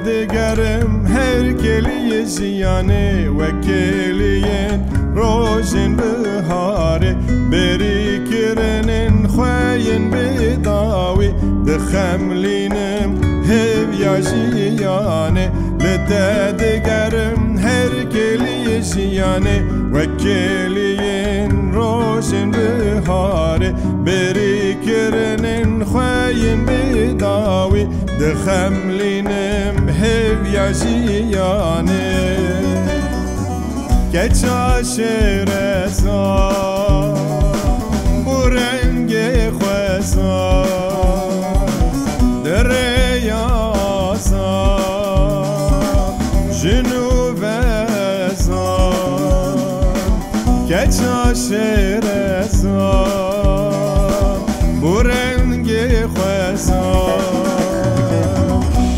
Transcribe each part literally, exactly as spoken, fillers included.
Digerim her kêliyê jiyanê, wek kêliyên rojên biharê, bêrî kirinên xwe yên bi dawî, dixemlînim hêviya jiyanê. Li te digerim her kêliyê jiyanê, wek kêliyên rojên biharê, bêrî kirinên xwe yên bi dawî, dixemlînim hêviya jiyanê. Keça şêreza, bû rengê xweza, di rêya za, jin û veza. Keça şêreza, bû rengê xweza,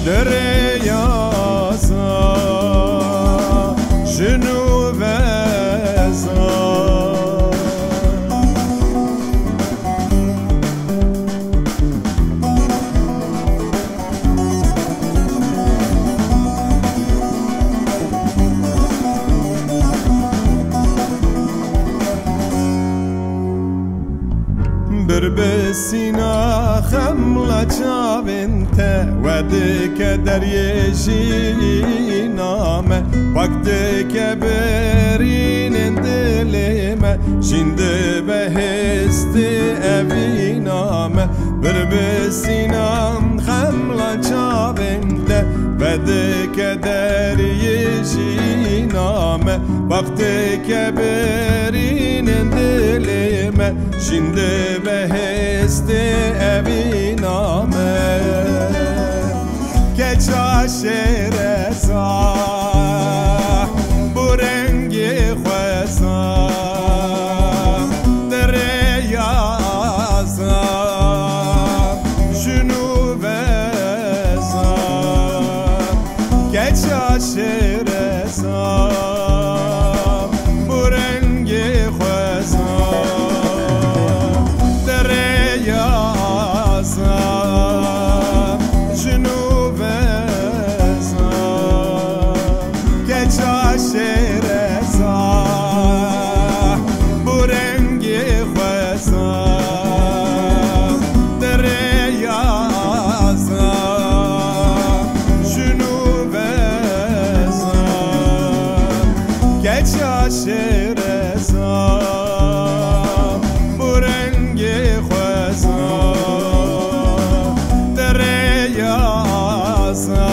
di rêya za, jin û veza. Birbisîna xemla çavên te, we dike deriyê jîna me, pak dike birînên dilê me, jîn dibe hêstê evîna me. Birbisîna xemla çavên te, vedike deriyê jîna me, wexteke birînên dilê me, jîn dibe hêstê evîna me. Keça şêreza, bû rengê xweza, di rêya za, jin û veza. Keça şêreza, bû rengê xweza, di rêya za, jin û veza. Keça şêreza, bû rengê xweza, di rêya za, jin û veza. Keça şêreza, bû rengê xweza, di rêya za,